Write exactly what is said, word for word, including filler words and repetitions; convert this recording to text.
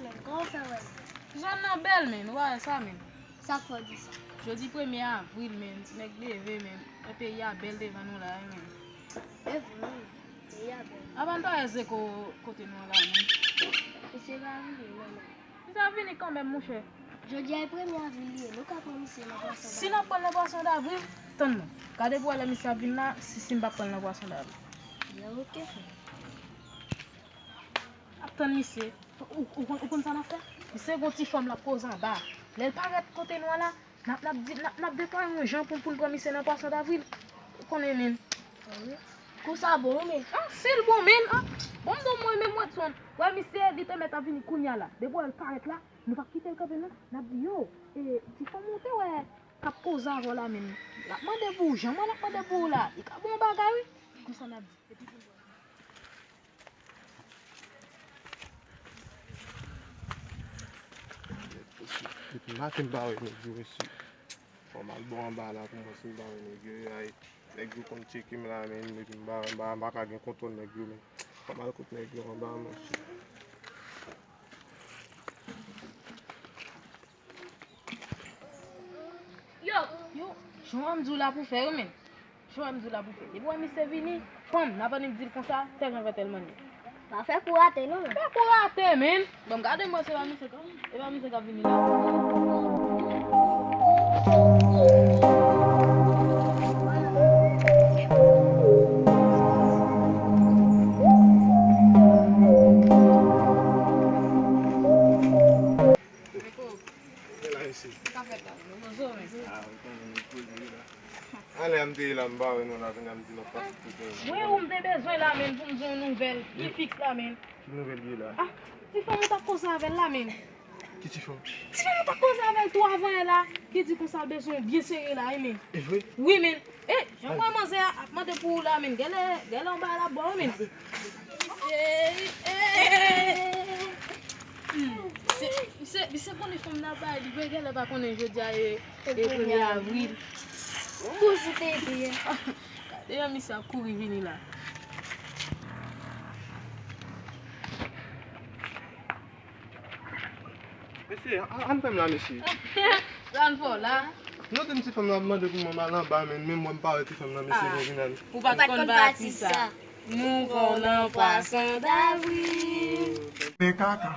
Kòman w fè wè l? Zòn nan bèl, men, ou pa wè sa, men. Sa k fè w di sa? Jodi premye avril, men, ti nèg leve, men. Men peyi a bèl devan nou la, wi, men. E vre, wi. Peyi a bèl. Apa n pa wè Zeko kote nou an la, men. Misye pa vini, non, men. Misye ap vini kanmenm, monchè. Jodi a e premye avril li ye, nou ka pran misye nan pwason davril. Si n ap pran l nan pwason davril, tann mwen. Gade pou wè lè misye ap vin la, si, si m p ap pran l nan pwason davril. Ya, oke, frè. Ap tann misye. Ou, ou, konn- ou konn sa n ap fè? Misye gon ti fanm l ap koze anba. Lè l parèt kote nou an la, n ap, n ap di, n ap, n ap deplwaye yon jan pou, pou n pran misye nan pwason davril. Ou konnen, men. Konsa bon, men. Ah, si l bon, men. Ah, bon, bon, mwen menm, Watson. Wè, misye, li te mèt ap vini kounye a la. Depi w wè l parèt la, nou p ap kite l kanpe, non. N ap di, yo, e, ti fanm ou te wè k ap koze avè w la, men. L ap mande pou ou, jan mwen l ap mande pou ou la. Li ka bon bagay, wi. Konsa n ap di. Epi pou Depi maten m pa wè nèg yo, mesye. Fò m al bò anba la pou m wè si m pa wè nèg yo. Ay, nèg yo konn tcheke m la, men, epi m pa, m pa, m pa ka gen kontwòl nèg yo, men. Fò m al kot nèg yo anba, monchè. Yo, yo, jan m di w la pou fè yo, men. Jan m di w la pou fè. Depi w wè misye vini, fanm, n ap annik di l konsa, tèl jan fè tèl mannye. Pa fè kou rate, non. Fè kou rate, men. Bon, gade mwen, se pa misye k ap, se pa misye k ap vini la. Gen la, mesye. Sa fèt la, nou bon zo, men. Ah, ou konnen nou koze la. Anlè a m te ye la, m pa wè nou la, kounye a m di nou ap pase kote. Mwen ou m te bezwen la, men, pou m di yon nouvèl. Li fiks la, men. Ki nouvèl ki ye la? Ah, ti fanm ou t ap koze avè l la, men. Ki ti fanm? Ti fanm ou t ap koze avè l tou avan yè la, ki di konsa l bezwen w byen sere la, wi, men. E vre? Wi, men. E, jan mwen manzè a ap mande pou ou la, men. Gèlè, gèlè anba la bò, men. Misye, eh. Hmm. Misye, misye, misye konnen fanm nan bay li vre, gèlè pa konnen jodi a e, e premye avril. Kou sou tete. Gade yon misye ap kouri vini la. Mesye, a- ann fè m la, mesye. Sa n fè w la? Nou di m ti fanm nan ap mande pou mwen m al anba, men menm mwen m pa wè ti fanm nan, mesye, ah, pou vin al. Ou pa t konn pati sa. Nou fè w nan pwason davril. Men kaka.